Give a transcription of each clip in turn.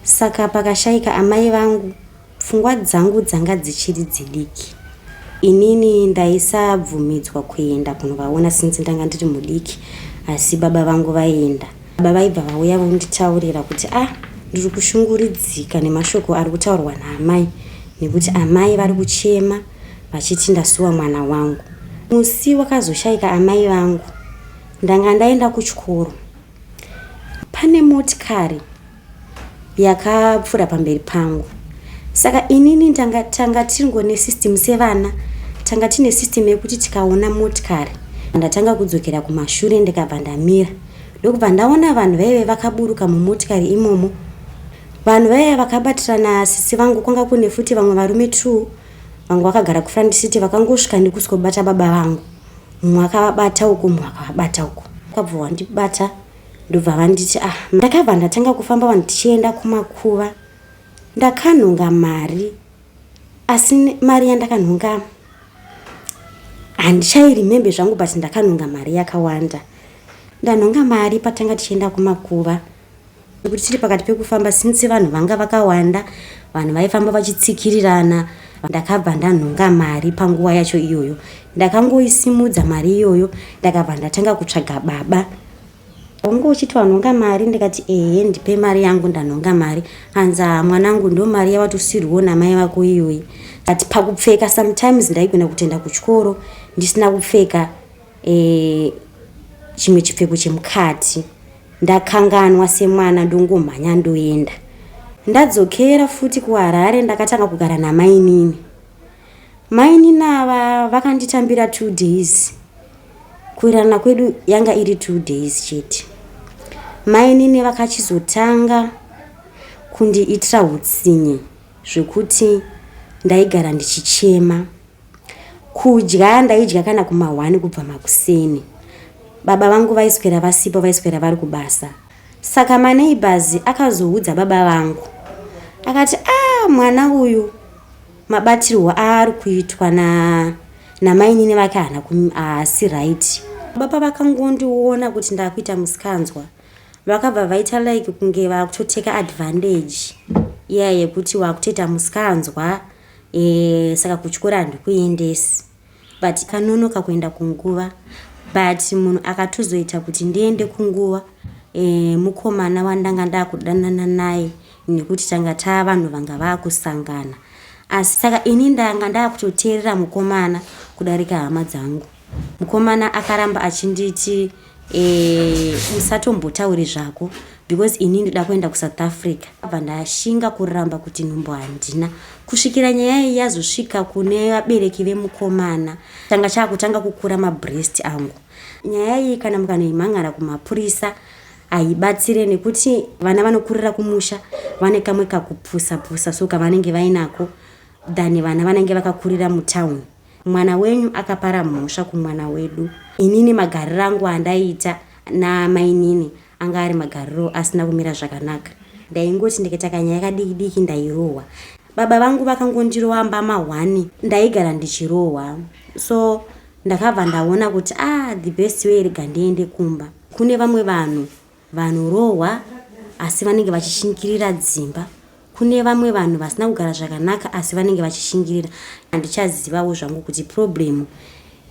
Saka pakashaika amai vangu pfungwa dzangu dzanga dzichiri dzidiki. Inini ndaisabvumidzwa kuenda kunovaona since ndanga ndiri mudiki asi baba vangu vaienda. Baba vaibva vauya vonditaurira kuti ah ndiri kushunguridzika nemashoko ari kutaurwa naamai nekuti amai vari kuchema vachiti ndasuwa mwana wangu. Musi wakazoshaika amai vangu ndanga ndaenda kuchikoro. Pane motikari yakapfuura pamberi pangu saka inini tanga tanga tingone system sevana tanga tine system yekuti tikaona motikari ndatanga kudzokera kumashure ndikabva ndamira ndokubva ndaona vanhu vaive vakaburuka mumotikari imomo vanhu vaive vakabatirana sisi vangu kwanga kune futi vamwe varume two vangu vakagara kufront city vakangosvika nekusvikobata baba vangu mumwe akavabata uku mumwe akavabata uku akabva wandibata ndobva vanditi ah ndakabva ndatanga kufamba vanhu tichienda kumakuva ndakanhonga mari asi mari yandakanhonga handichairimembe zvangu but ndakanhonga mari yakawanda ndanhonga mari patanga tichienda kumakuva Nekuti tiri pakati pekufamba since vanhu vanga vakawanda, vanhu vaifamba vachitsikirirana. Ndakabva ndanhonga mari panguva yacho iyoyo. Ndakangoisimudza mari iyoyo ndakabva ndatanga kutsvaga baba. Wangu uchiti wanhonga mari ndikati ehe ndipe mari yangu ndanhonga mari. Hanzi haa mwanangu ndo mari yawatosirwawo namai vako iyoyi. But pakupfeka sometimes ndaigona kutoenda kuchikoro ndisina kupfeka e, chimwe chipfeko chemukati. Ndakanganwa semwana ndongomhanya ndoenda. Ndadzokera futi kuHarare ndakatanga kugara namainini. Mainini ava vakanditambira two days. Kuwirirana kwedu yanga iri two days chete. Mainini vakachizotanga kundiitira hutsinye zvekuti ndaigara ndichichema. Kudya ndaidya kana kumahwani kubva makuseni. Baba vangu vaiswera vasipo vaiswera vari kubasa. Saka maneighbors akazoudza baba vangu akati ah mwana uyu mabatirwo aari kuitwa na namainini vake haana haasi right. Baba vakangondiona kuti ndakuita musikanzwa vakabva vaita like kunge vakutoteka advantage iya yekuti wakutoita musikanzwa e, saka kuchikoro handikuendesi but kanonoka kuenda kunguva but munhu akatozoita kuti ndiende kunguva e, mukomana wandanga ndakudanana naye nekuti tanga taa vanhu vanga vakusangana asi saka ini ndanga ndakutoteerera mukomana kudarika hama dzangu Mukomana akaramba achinditi eh, usatombotaure zvako because ini ndoda kuenda kusouth africa abva ndashinga kuramba kuti nhumbu handina kusvikira nyaya iyi yazosvika kune vabereki vemukomana tanga chaakutanga kukura mabreast angu nyaya iyi kana mukanoimhan'ara kumapurisa haibatsire nekuti vana vanokurira kumusha vane kamwe kakupusa pusa so kavanenge vainako than vana vanenge vakakurira mutown Mwana wenyu akapara mhosva kumwana wedu. Inini magariro angu andaiita namainini anga ari magariro asina kumira zvakanaka. Ndaingoti ndikaita kanyaya kadiki diki ndairohwa. Baba vangu vakangondirova mbama hwani ndaigara ndichirohwa. So ndakabva ndaona kuti ah the best way rega ndiende kumba. Kune vamwe vanhu Vanorohwa asi vanenge vachishingirira dzimba. Kune vamwe vanhu vasina kugara zvakanaka asi vanenge vachishingirira. Handichazivawo zvangu kuti problem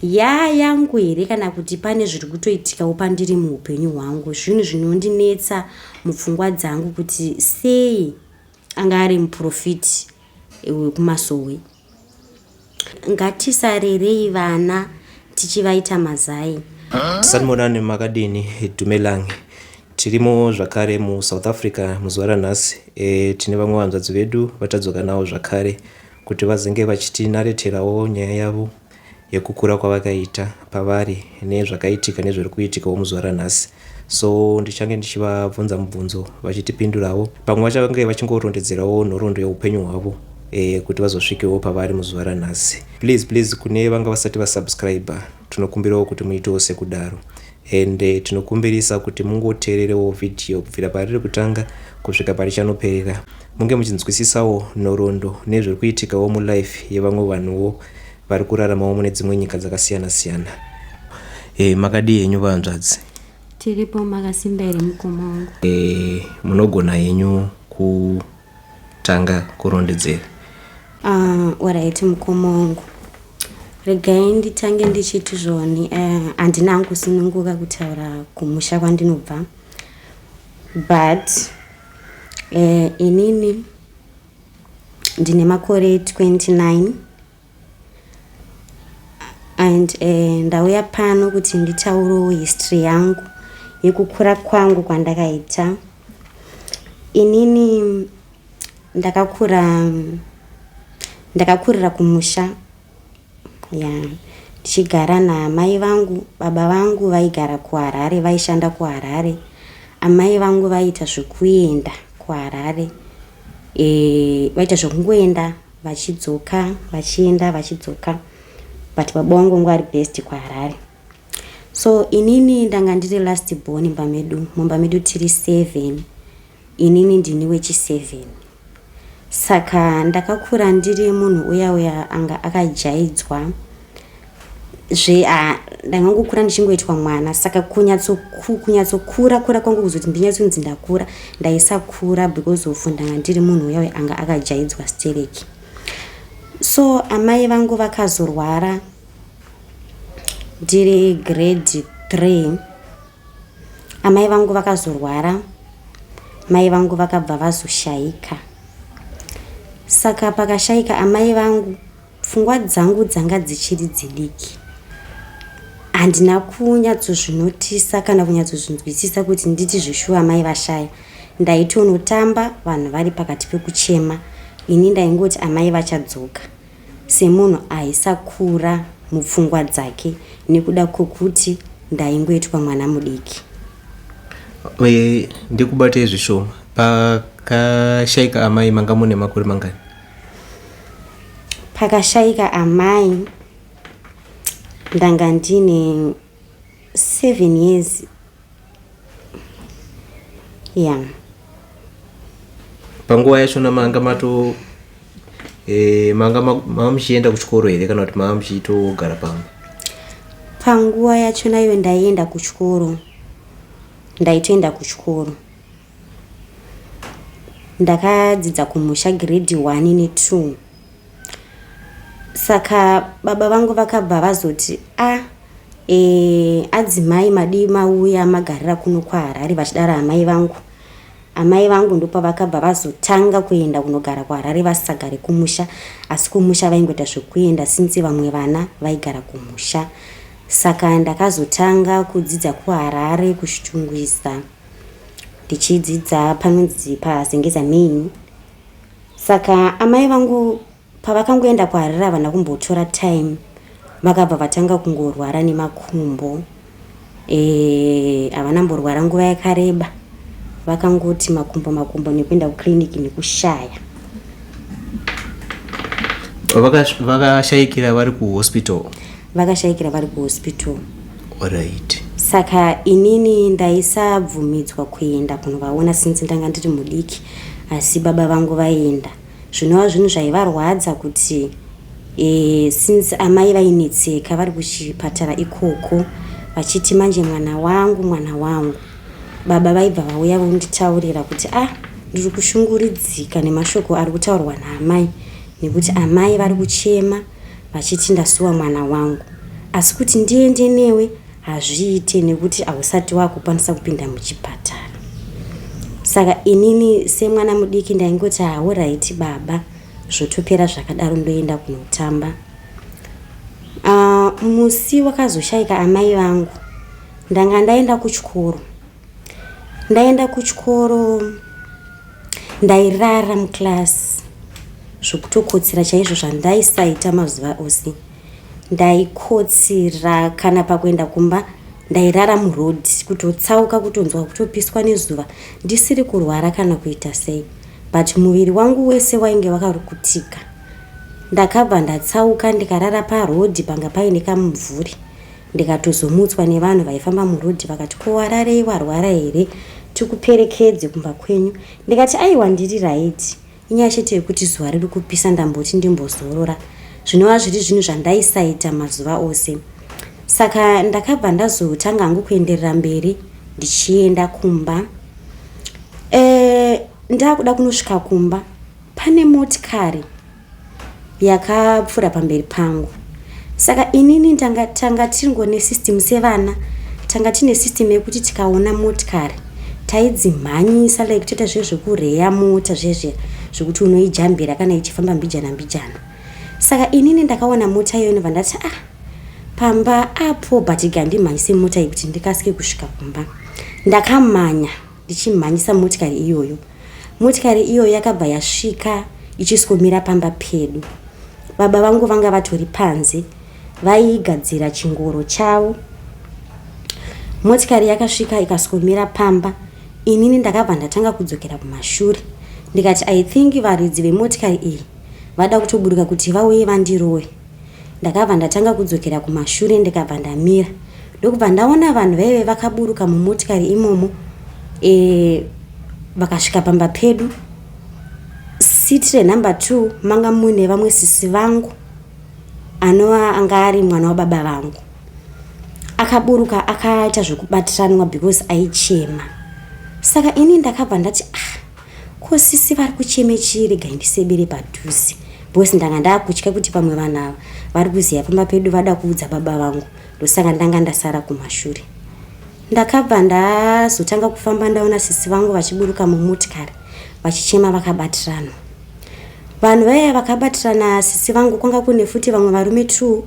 yayangu here kana kuti pane zviri kutoitikawo pandiri muupenyu hwangu. Zvinhu zvinondinetsa mupfungwa dzangu kuti sei anga ari muprofiti wekumasowe. Ngatisarerei vana tichivaita mazai. Sanibonani makadini Dumelang. Tirimo zvakare muSouth Africa muzuva ranhasi e, tine vamwe vanzvadzi vedu vatadzoka navo zvakare kuti vazenge vachitinareterawo nyaya yavo yekukura kwavakaita pavari nezvakaitika nezviri kuitikawo muzuva ranhasi so ndichange ndichivabvunza mubvunzo vachitipindurawo pamwe vachange vachingorondedzerawo nhoroondo yeupenyu hwavo e, kuti vazosvikewo pavari muzuva ranhasi please please kune vanga vasati vasubscribe tinokumbirawo kuti muitewo sekudaro and eh, tinokumbirisa kuti mungoteererewo vhidhiyo kubvira pariri kutanga kusvika parichanoperera munge muchinzwisisawo nhoroondo nezviri kuitikawo mulife yevamwe vanhuwo vari kuraramawo mune dzimwe nyika dzakasiyana siyana. E, makadii henyu vahanzvadzi? Tiripo makasimba here mukoma wangu? E, munogona henyu ku Tanga kurondedzera. Alright mukoma wangu, regai nditange ndichiti zvoni handina hangu kusununguka kutaura kumusha kwandinobva, but inini ndine makore 29 and ndauya pano kuti nditaurewo history yangu yekukura kwangu kwandakaita. Inini ndakakura, ndakakurira kumusha ya, ndichigara naamai vangu. Baba vangu vaigara kuHarare, vaishanda kuHarare. Amai vangu vaiita zvekuenda kuHarare, vaita zvekungoenda vachidzoka, vachienda vachidzoka, but baba vangu vanga vari based kuHarare. So inini ndanga ndiri last born mumba medu. Mumba medu tiri 7, inini ndini wechi7. Saka ndakakura ndiri munhu uya uya anga akajaidzwa zve. Ndangangokura ndichingoitwa mwana, saka kunyatsokura kura kwangu, kuzoti ndinyatsonzi ndakura, ndaisakura because of ndanga ndiri munhu uya uya anga akajaidzwa stereki. So amai vangu vakazorwara ndiri grade 3. Amai vangu vakazorwara, mai vangu vakabva vazoshayika. Saka pakashayika amai vangu, pfungwa dzangu dzanga dzichiri dzidiki. Handina kunyatsozvinotisa kana kunyatsozvinzwisisa kuti nditi zveshuwa amai vashaya. Ndaitonotamba vanhu vari pakati pekuchema, ini ndaingoti amai vachadzoka, semunhu aisakura mupfungwa dzake nekuda kwokuti ndaingoitwa mwana mudiki. Ndikubatei zvishoma. Pakashaika amai manga mune makore mangani? Pakashaika amai ndanga ndine 7 years, ya. Panguva yachona manga mato manga manga muchienda kuchikoro here kana kuti manga muchitogara pamba? Panguva yachona iyo ndaienda kuchikoro, ndaitoenda kuchikoro. Ndakadzidza kumusha grade 1 ne2. Saka baba vangu vakabva vazoti, a adzimai, madii mauya magarira kuno kwaHarare?" Vachidaro amai vangu. Amai vangu ndopavakabva vazotanga kuenda kunogara kuHarare, vasisagare kumusha, asi kumusha vaingoita zvekuenda since vamwe vana vaigara kumusha. Saka ndakazotanga kudzidza kuHarare, kuChitungwiza, ndichidzidza panonzi paZengeza Main. Saka amai vangu pavakangoenda kuHarare, havana kumbotora time, vakabva vatanga kungorwara nemakumbo. Havana mborwara nguva yakareba, vakangoti makumbo makumbo nekuenda kukliniki nekushaya. Vakashayikira vari kuhospital? Vakashayikira vari kuhospital. Alright. Saka inini ndaisabvumidzwa kuenda kunovaona since ndanga ndiri mudiki, asi baba vangu vaienda, zvinova zvinhu zvaivarwadza kuti since amai vainetseka vari kuchipatara ikoko vachiti, "Manje mwana wangu, mwana wangu." Baba vaibva vauya vonditaurira kuti, "Ah, ndiri kushunguridzika nemashoko ari kutaurwa naamai, nekuti amai vari kuchema vachiti, 'Ndasuwa mwana wangu,' asi kuti ndiende newe hazviite nekuti hausati wakukwanisa kupinda muchipatara." Saka inini semwana mudiki ndaingoti, "Alright baba," zvotopera zvakadaro, ndoenda kunotamba. Musi wakazoshayika amai vangu ndanga ndaenda kuchikoro. Ndaenda kuchikoro, ndairara muclass zvokutokotsira chaizvo, zvandaisaita mazuva ose. Ndaikotsira kana pakuenda kumba, ndairara muroad, kutotsauka, kutonzwa kutopiswa nezuva, ndisiri kurwara kana kuita sei, but muviri wangu wese wainge wakarukutika. Ndakabva ndatsauka ndikarara paroad, panga paine kamumvuri, ndikatozomutswa nevanhu vaifamba muroad, vakati, "Ko wararei? Warwara here? Tikuperekedze kumba kwenyu?" Ndikati, "Aiwa, ndiri right, inyaya chete yekuti zuva riri kupisa, ndamboti ndimbozorora," zvinova zviri zvinhu zvandaisaita mazuva ose. Saka ndakabva ndazotanga hangu kuenderera mberi ndichienda kumba. Ndakuda kunosvika kumba, Pane motikari yakapfuura pamberi pangu. Saka inini tanga tanga tingone system sevana, tanga tine system yekuti tikaona motikari taidzimhanyisa, like toita zviye zvekureya mota zvezve zvekuti unoijambira kana ichifamba mbijana mbijana. Saka inini ndakaona mota iyoyo, ndobva ndati, "Ah, pamba apo, but gandimhanyise mota iyi kuti ndikasike kusvika kumba." Ndakamhanya ndichimhanyisa motikari iyoyo. Motikari iyoyo yakabva yasvika ichiswomira pamba pedu. Baba vangu vanga vatori panze, vaigadzira chingoro chavo. Motikari yakasvika ikaswomira pamba. Inini ndakabva ndatanga kudzokera kumashure, ndikati, "I think varidzi vemotikari iyi vada kutoburuka kuti vauye vandirove." Ndakabva ndatanga kudzokera kumashure, ndikabva ndamira, ndokubva ndaona vanhu vaive vakaburuka mumotikari imomo. Vakasvika pamba pedu. Seat renumber 2 manga muine vamwe sisi vangu, anova anga ari mwana wababa vangu. Akaburuka akaita zvekubatiranwa because aichema. Saka ini ndakabva ndati, "Ah, ko sisi vari kucheme chii? Regai ndisebere padhuze," because ndanga ndakutya kuti pamwe vanhu ava vari kuziva pamba pedu, vada kuudza baba vangu. Ndosaka ndanga ndasara kumashure. Ndakabva ndazotanga kufamba, ndaona sisi vangu vachiburuka mumotikari vachichema vakabatirana. Vanhu vaiya vakabatirana sisi vangu, kwanga kune futi vamwe varume two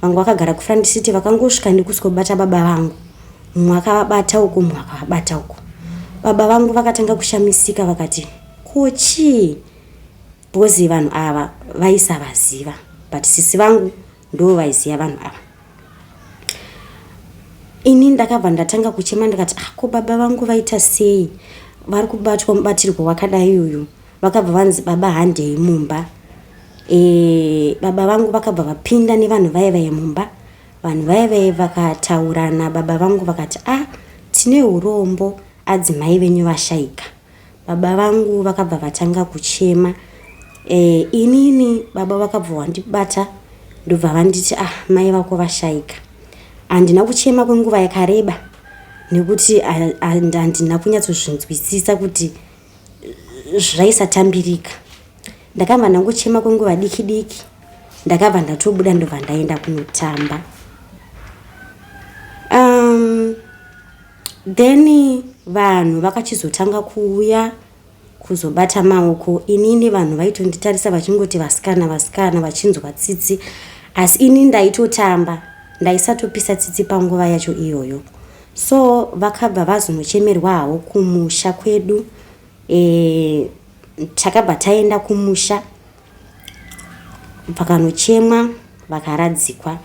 vanga vakagara kufront seat. Vakangosvika nekuswobata baba vangu, mumwe akavabata uku, mumwe akavabata uku. Baba vangu vakatanga kushamisika, vakati, "Ko chii?" Because vanhu ava vaisavaziva, but sisi vangu ndo vaiziva vanhu ava. Ini ndakabva ndatanga kuchema, ndikati, "Ah, ko baba vangu vaita sei? Vari kubatwa mubatirwo wakadai uyu?" Vakabva vanzi, "Baba, handei mumba." Baba vangu vakabva vapinda nevanhu vaiva mumba. Vanhu vaive vakataurana. Baba vangu vakati, "A ah, tine urombo, adzimai venyu vashayika." Baba vangu vakabva vatanga kuchema. Inini baba vakabva vandibata, ndobva vanditi, "Ah, mai vako vashayika." Handina kuchema kwenguva yakareba nekuti handina kunyatsozvinzwisisa kuti zvaisatambirika. Ndakabva ndangochema kwenguva diki diki, ndakabva ndatobuda, ndobva ndaenda kunotamba. Then vanhu vakachizotanga kuuya kuzobata maoko. Inini vanhu vaitonditarisa vachingoti, "Vasikana, vasikana," vachinzwa tsitsi, asi ini ndaitotamba, ndaisatopisa tsitsi panguva yacho iyoyo. So vakabva vazonochemerwa havo kumusha kwedu. Takabva taenda kumusha, vakanochemwa, vakaradzikwa.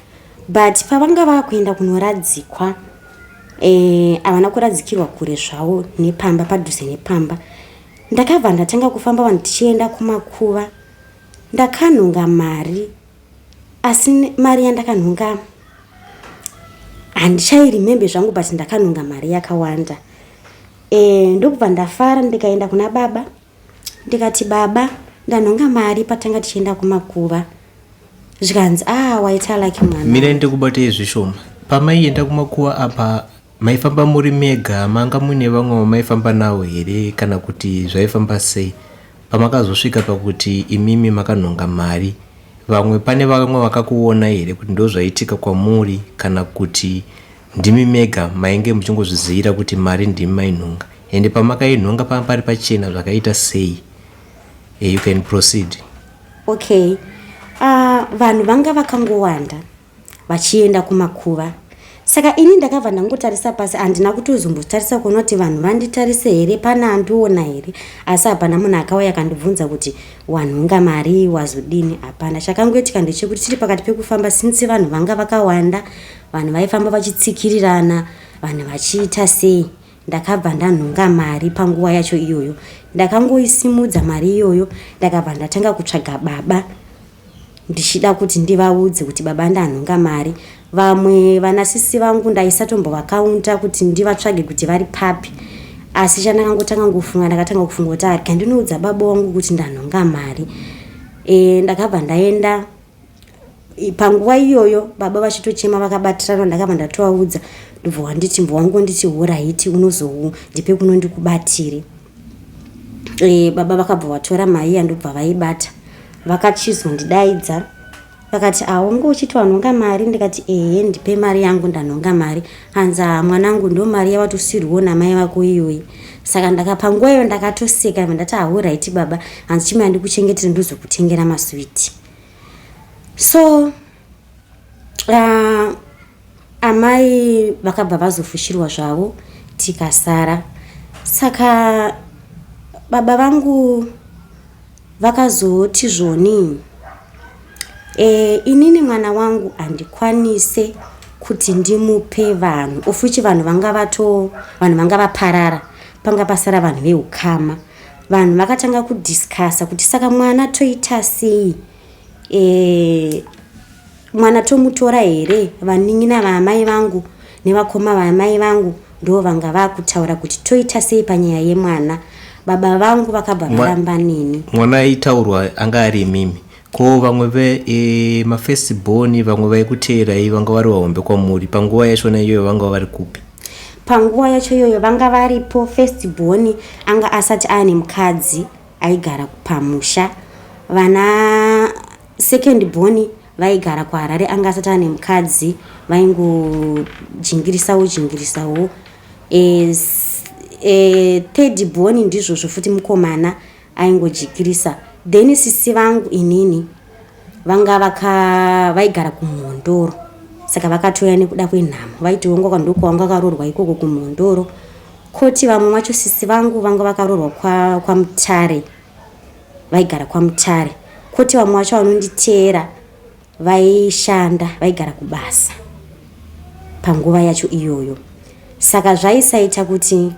But pavanga vakuenda kunoradzikwa, havana kuradzikirwa kure zvavo nepamba, padhuze nepamba. Ndakabva ndatanga kufamba, vanhu tichienda kumakuva. Ndakanhonga mari, asi mari yandakanhonga handichairimembe zvangu, but ndakanhonga mari yakawanda. Ndokubva ndafara, ndikaenda kuna baba, ndikati, "Baba, ndanhonga mari patanga tichienda kumakuva." Zvikanzi, "A ah, waita lucky, mwana." Mirai ndikubatei zvishoma. Pamaienda kumakuva apa, maifamba muri mega? Manga muine vamwe vamaifamba navo here, kana kuti zvaifamba sei? Pamakazosvika pakuti imimi makanhonga mari, vamwe, pane vamwe vakakuona here kuti ndo zvaitika kwamuri, kana kuti ndimi mega mainge muchingozvizivira kuti mari ndimi mainhonga? Ende pamakainhonga panga pari pachena zvakaita sei? You can proceed. Okay, vanhu vanga vakangowanda vachienda kumakuva. Saka ini ndakabva ndangotarisa pasi, handina kutozombotarisa kuona kuti vanhu vanditarise here, pana andiona here, asi hapana munhu akauya akandibvunza kuti, "Wanhonga mari, wazodini?" Hapana. Chakangoitika ndechekuti tiri pakati pekufamba, since vanhu vanga vakawanda, vanhu vaifamba vachitsikirirana, vanhu vachiita sei, ndakabva ndanhonga mari panguva yacho iyoyo. Ndakangoisimudza mari iyoyo, ndakabva ndatanga kutsvaga baba, ndichida kuti ndivaudze kuti, "Baba, ndanhonga mari." Vamwe vanasisi vangu ndaisatombovakaunta kuti ndivatsvage kuti vari papi, asi chandakangotanga ngofunga, ndakatanga kufunga kuti arika ndinoudza baba wangu kuti ndanhonga mari. Ndakabva ndaenda panguva iyoyo baba vachitochema vakabatirana. Ndakabva ndatovaudza, ndobva wanditi, mbwa wangu nditi, "Alright, unozondipe kuno ndikubatire." E, baba vakabva vatora mari iya ndobva vaibata. Vakachizondidaidza vakati aunge uchiti wanhonga mari. Ndikati ehe, ndipe mari yangu, ndanhonga mari. Hanzi haa mwanangu, ndo mari yavatosirwawo namai vako iyoyi. Saka ndakapanguva iyo ndakatoseka, ndati alright baba. Hanzi chimaya ndikuchengetere, ndozokutengera maswiti. So amai vakabva vazofushirwa zvavo, tikasara. Saka baba vangu vakazoti zvoni, inini mwana wangu handikwanise kuti ndimupe vanhu ofuchi vanhu vanga vato vanhu vanga vaparara, panga pasara vanhu veukama. Vanhu vakatanga kudiscussa kuti saka mwana toita sei? Mwana tomutora here? Vanin'ina vaamai vangu nevakoma vaamai vangu ndo vanga vakutaura kuti toita sei panyaya yemwana. Baba vangu vakabva varamba neni. Mwana aitaurwa anga ari imimi. Ko vamwe ve mafirst born, vamwe vaikuteerai vanga vari vahombe kwamuri panguva yachona iyoyo, vanga vari kupi? Panguva yacho iyoyo vanga varipo. First born anga asati aane mukadzi, aigara pamusha. Vana second born vaigara kuHarare, anga asati ane mukadzi, vaingojingirisawo jingirisawo. Third born ndizvozvo futi, mukomana aingojikirisa. Then sisi vangu inini vanga vaka vaigara kuMhondoro, saka vakatouya nekuda kwenhamo, vaiti wonga ndokwavanga vakaroorwa ikoko kuMhondoro. Koti vamwe vacho sisi vangu vanga vakaroorwa kwaMutare, vaigara kwaMutare. Koti vamwe vacho vanonditeera vaishanda, vaigara kubasa panguva yacho iyoyo. Saka zvaisaita kuti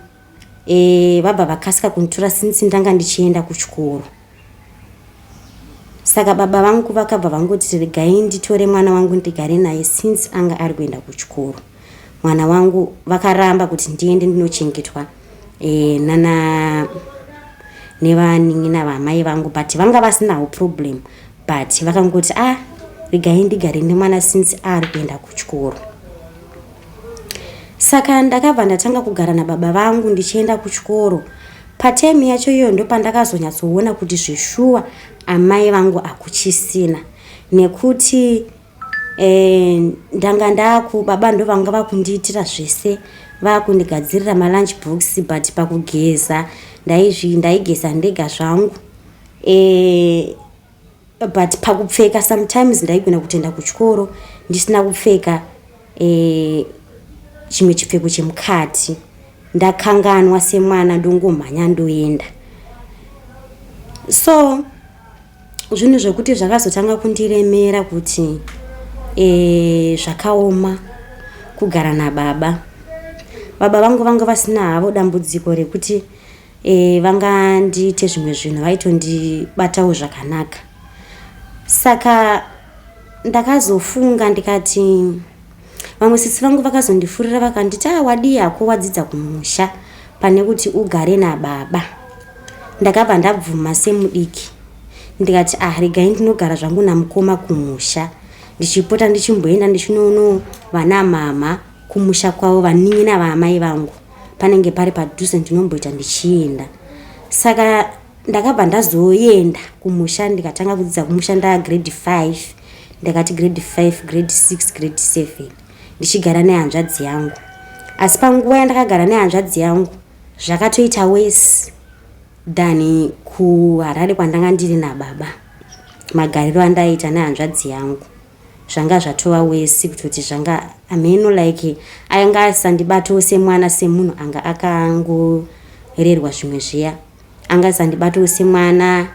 vabva vakasika kunditora since ndanga ndichienda kuchikoro. Saka baba vangu vakabva vangoti regai nditore mwana wangu ndigare naye since anga ari kuenda kuchikoro mwana wangu. Vakaramba kuti ndiende ndinochengetwa nana nevanin'ina vamai vangu, but vanga vasinawo problem, but vakangoti ah, regai ndigare nemwana since ari kuenda kuchikoro. Saka ndakabva ndatanga kugara nababa vangu ndichienda kuchikoro. Patime yacho iyoyo ndopandakazonyatsoona kuti zveshuwa amai vangu akuchisina, nekuti ndanga ndaku baba ndo vanga vakundiitira zvese, vakundigadzirira malunch box, but pakugeza ndaizvi ndaigeza ndega zvangu. But pakupfeka sometimes ndaigona kutoenda kuchikoro ndisina kupfeka chimwe chipfeko chemukati, ndakanganwa semwana, ndongomhanya ndoenda. So zvinhu zvekuti zvakazotanga kundiremera kuti zvakaoma kugara nababa. Baba vangu vanga vasina havo dambudziko rekuti vangandiite zvimwe zvinhu, vaitondibatawo zvakanaka. Saka ndakazofunga ndikati vamwe sisi vangu vakazondifurira, vakanditi a wadii hako wadzidza kumusha pane kuti ugare nababa. Ndakabva ndabvuma semudiki, ndikati ah, regai ndinogara zvangu namukoma kumusha, ndichipota ndichimboenda ndichinoonawo vana mama kumusha kwavo, vanin'ina vaamai vangu, panenge pari padhuze, ndinomboita ndichienda. Saka ndakabva ndazoenda kumusha, ndikatanga kudzidza kumusha ndaa grade 5. Ndakati grade 5, grade 6, grade 7 ndichigara nehanzvadzi yangu. Asi panguva yandakagara nehanzvadzi yangu zvakatoita worse than kuHarare kwandanga ndiri nababa. Magariro andaiita nehanzvadzi yangu zvanga zvatova worse, kutoti zvanga ameno like anga asandibatawo semwana, semunhu anga akangorerwa zvimwe zviya. Anga asandibatawo semwana.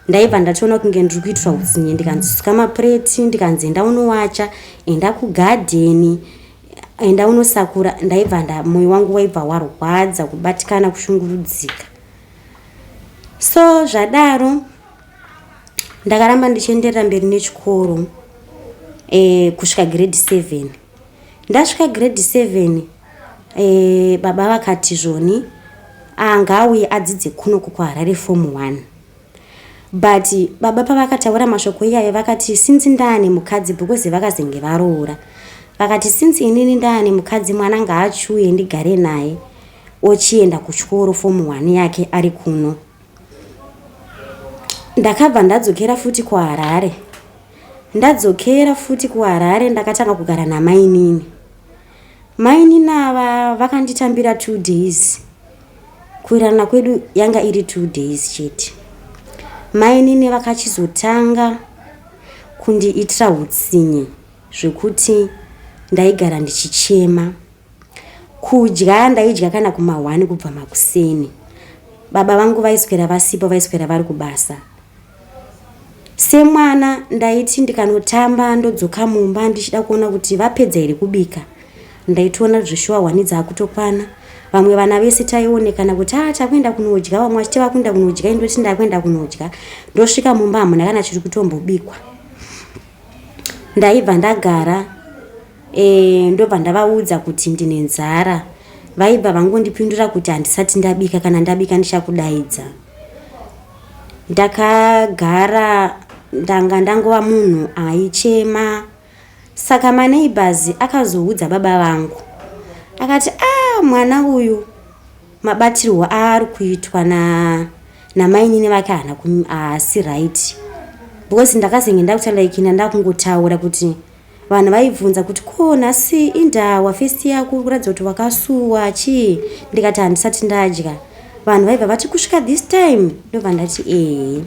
Ndaibva ndatoona kunge ndiri kuitirwa utsinye. Ndikanzi suka mapureti, ndikanzi enda unowacha, enda kugadheni, enda unosakura. Ndaibva nda mwoyo wangu waibva warwadza, kubatikana, kushungurudzika. So zvadaro ndakaramba ndichienderera mberi nechikoro kusvika grade 7. Ndasvika grade 7, baba vakati zvoni ngaauye adzidze kunoku kuHarare form 1. But baba pavakataura mashoko iyayo vakati since ndaane mukadzi, because vakazenge varoora, vakati since inini ndaane mukadzi, mwana ngaachiuye ndigare naye, ochienda kuchikoro form 1 yake ari kuno. Ndakabva ndadzokera futi kuHarare. Ndadzokera futi kuHarare ndakatanga kugara namainini. Mainini ava vakanditambira 2 days. Kuwirirana kwedu yanga iri 2 days chete. Mainini vakachizotanga kundiitira hutsinye zvekuti ndaigara ndichichema. Kudya ndaidya kana kuma1 kubva makuseni. Baba vangu vaiswera vasipo, vaiswera vari kubasa. Semwana ndaiti ndikanotamba ndodzoka mumba ndichida kuona kuti vapedza here kubika. Ndaitoona zveshuwa hwani dzakutokwana. Vamwe vana vese taionekana kuti ah takuenda kunodya, vamwe vachiti vakuenda kunodya, ini ndoti ndakuenda kunodya. Ndosvika mumba hamuna kana chiri kutombobikwa. Ndaibva ndagara e, ndobva ndavaudza kuti ndine nzara. Vaibva vangondipindura kuti handisati ndabika, kana ndabika ndichakudaidza. Ndakagara ndanga ndangova munhu aichema. Saka maneighbors akazoudza baba vangu akati ah mwana uyu mabatirwo aari kuitwa na namainini vake haana haasi right, because ndakazenge ndakuta like ndakungotaura kuti vanhu vaibvunza kuti ko nhasi indawa face yako kuratidza kuti wakasuwa chii. Ndikati handisati ndadya. Vanhu vaibva vati kusvika this time? Ndobva ndati ehe.